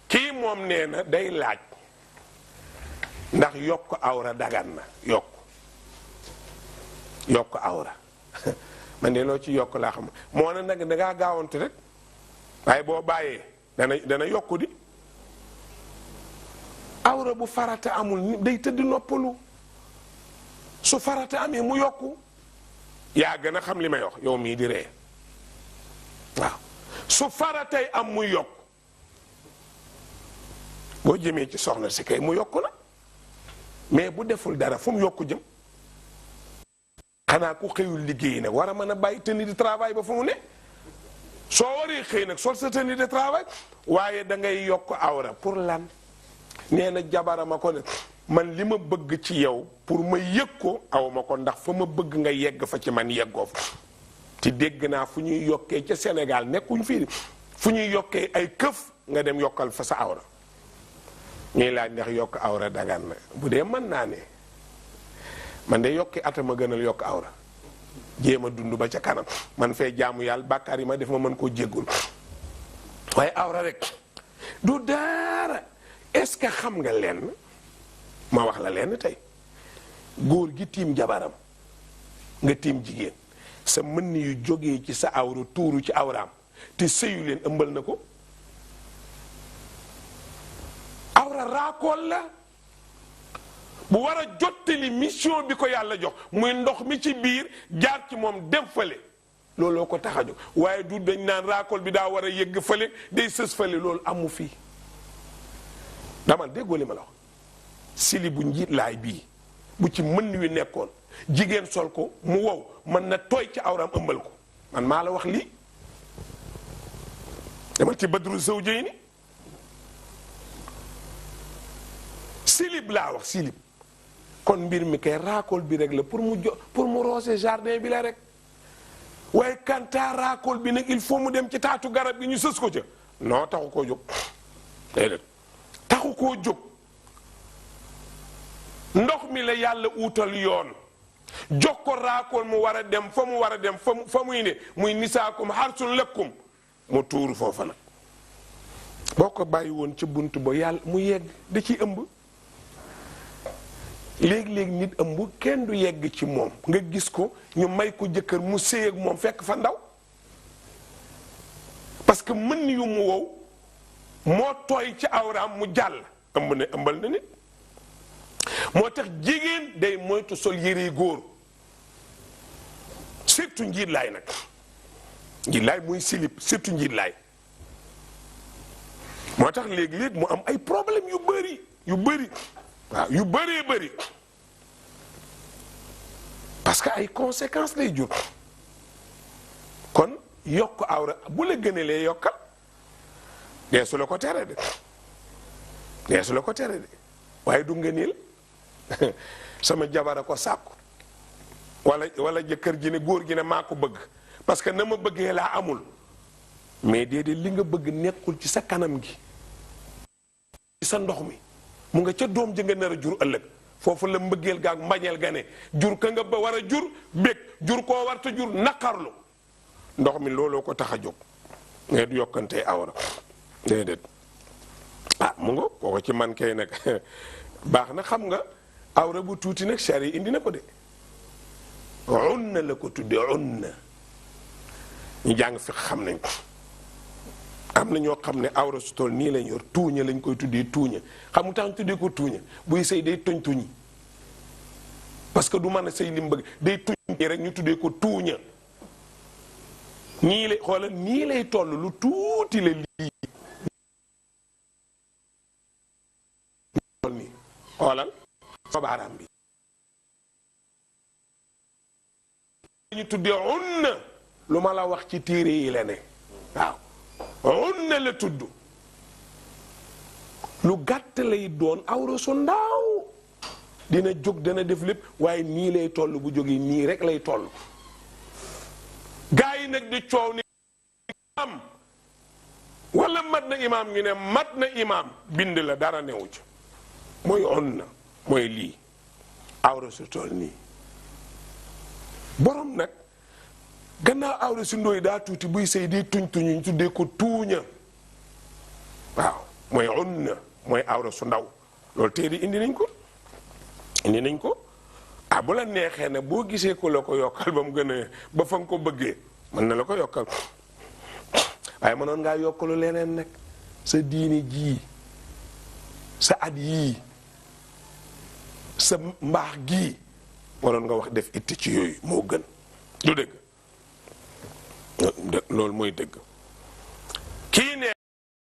kii moom nee na day laaj ndax yokk awra dagan na yokk awra man de loo ci yokk laa xam moo na nag dangaa gaawante rek waaye boo bàyyee dana yokku di awra bu farata amul day tëdd noppalu su farata amee mu yokku yaa gën a xam li may wax yow mii di ree waaw su faratay am muy yokku boo jëmee ci soxna si kay mu yokku na mais bu deful dara fu mu yokku jëm xanaa ku xëyul liggéey nag war a mën a bàyyi tenue de travail ba fu mu ne soo waree xëy nag sol sa tenue de travail waaye da ngay yokk awra pour lan nee na jabarama ko ne man li ma bëgg ci yow pour ma yëg ko aw ma ko ndax fa ma bëgg nga yegg fa ci man yeggoo fa te dégg naa fu ñuy yokkee ca Sénégal nekkuñ fii fu ñuy yokkee ay këf nga dem yokkal fa sa awra ñuy laaj ndax yokk awra dagan na bu dee mën naa ne man de yokki atama gënal yokk awra jéem a dund ba ca kanam man fee jaamu yàlla bàkkaar yi ma def ma mën koo jéggul waaye awra rek du dara. Est-ce que xam nga lenn ma wax la lenn tey góor gi tiim jabaram nga tiim jigéen sa mën yu jógee ci sa awra tuuru ci awraam te sëyu leen ëmbal na ko awra raakool la bu war a jottali mission bi ko yàlla jox muy ndox mi ci biir jaar ci moom dem fële looloo ko tax a jóg waaye du dañ naan raakool bi daa war a yëgg fële day sës fële loolu amu fii dama déggoo li ma la wax sili bu njiit laay bii bu ci mën wi nekkoon jigéen sol ko mu wow mën na tooy ci awraam ëmbal ko man maa la wax lii dama ci badru zawjayni silib laa wax silib kon mbir mi kay raakool bi rek la pour mu roose jardin bi la rek waaye kanta raakool bi nag il faut mu dem ci taatu garab gi ñu sës ko ca non taxu koo jóg déedéet taxu koo jóg ndox mi la yàlla uutal yoon jox ko raakool mu war a dem fa mu war a dem fa muy ne muy nisaakum harsun lakum mu tuuru foofa nag boo ko bàyyi woon ci bunt ba yàlla mu yegg da ciy ëmb léegi-léegi nit ëmb kenn du yegg ci moom nga gis ko ñu may ko jëkkër mu séy ak moom fekk fa ndaw parce que mën yu mu wow moo tooy ci awraam mu jàll ëmb ne ëmbal na nit moo tax jigéen day moytu sol yére góor surtout njiit laay nag njiit laay muy silib surtout njiit laay moo tax léegi-léegi mu am ay problème yu bëri waaw yu bëree bëri parce que ay conséquences lay jur kon yokk awra bu la gënalee yokkal dee su la ko tere de waaye du ngëneel sama jabara ko sàkku wala jëkkër ji ne góor gi ne maa ko bëgg parce que na ma bëggee laa amul mais déedéet li nga bëgg nekkul ci sa kanam gi ci sa ndox mi mu nga ca doom ji nga nar a jur ëllëg foofu la mbëggeel gaak mbañeel ga ne jur ka nga ba war a jur bég jur koo warta jur naqarlu ndox mi looloo ko tax a jóg ngay du yokkantee awra déedéet ah mu nga kooko ci man kay nag baax na xam nga awra bu tuuti nag shari indi na ko de unna la ko tudde unna ñu jàng fi xam nañ ko am na ñoo xam ne awra su toll nii lañ yor tuuña lañ koy tuddee tuuña xam nga tax ñu tuddee ko tuuña buy sëy day toñ tuñi parce que du mën a sëy li mu bëgg day tuñ rek ñu tuddee ko tuuña nii lay xoolal nii lay toll lu tuuti la lii nii xoolal sa baaraam bi ñu tuddee unna lu ma la wax ci téere yi la ne waaw unna la tudd lu gàtt lay doon awra su ndaaw dina jóg dana def lépp waaye nii lay toll bu jógee nii rek lay toll gaa yi nag di coow ni am wala mat na imaam ñu ne mat na imaam bind la dara newu ci mooy unna mooy lii awra su toll nii borom nag gannaaw awra si ndóoy daa tuuti buy sëy di tuñ tuñuñ tuddee ko tuuña waaw mooy unna mooy awra su ndaw loolu téere indi nañ ko bu la neexee ne boo gisee ko la ko yokkal ba mu gën a ba fa nga ko bëggee mën na la ko yokkal waaye mënoon ngaa yokkalu leneen nag sa diini jii sa at yii sa mbaax gii waroon nga wax def itti ci yooyu moo gën du dëgg loolu mooy dëgg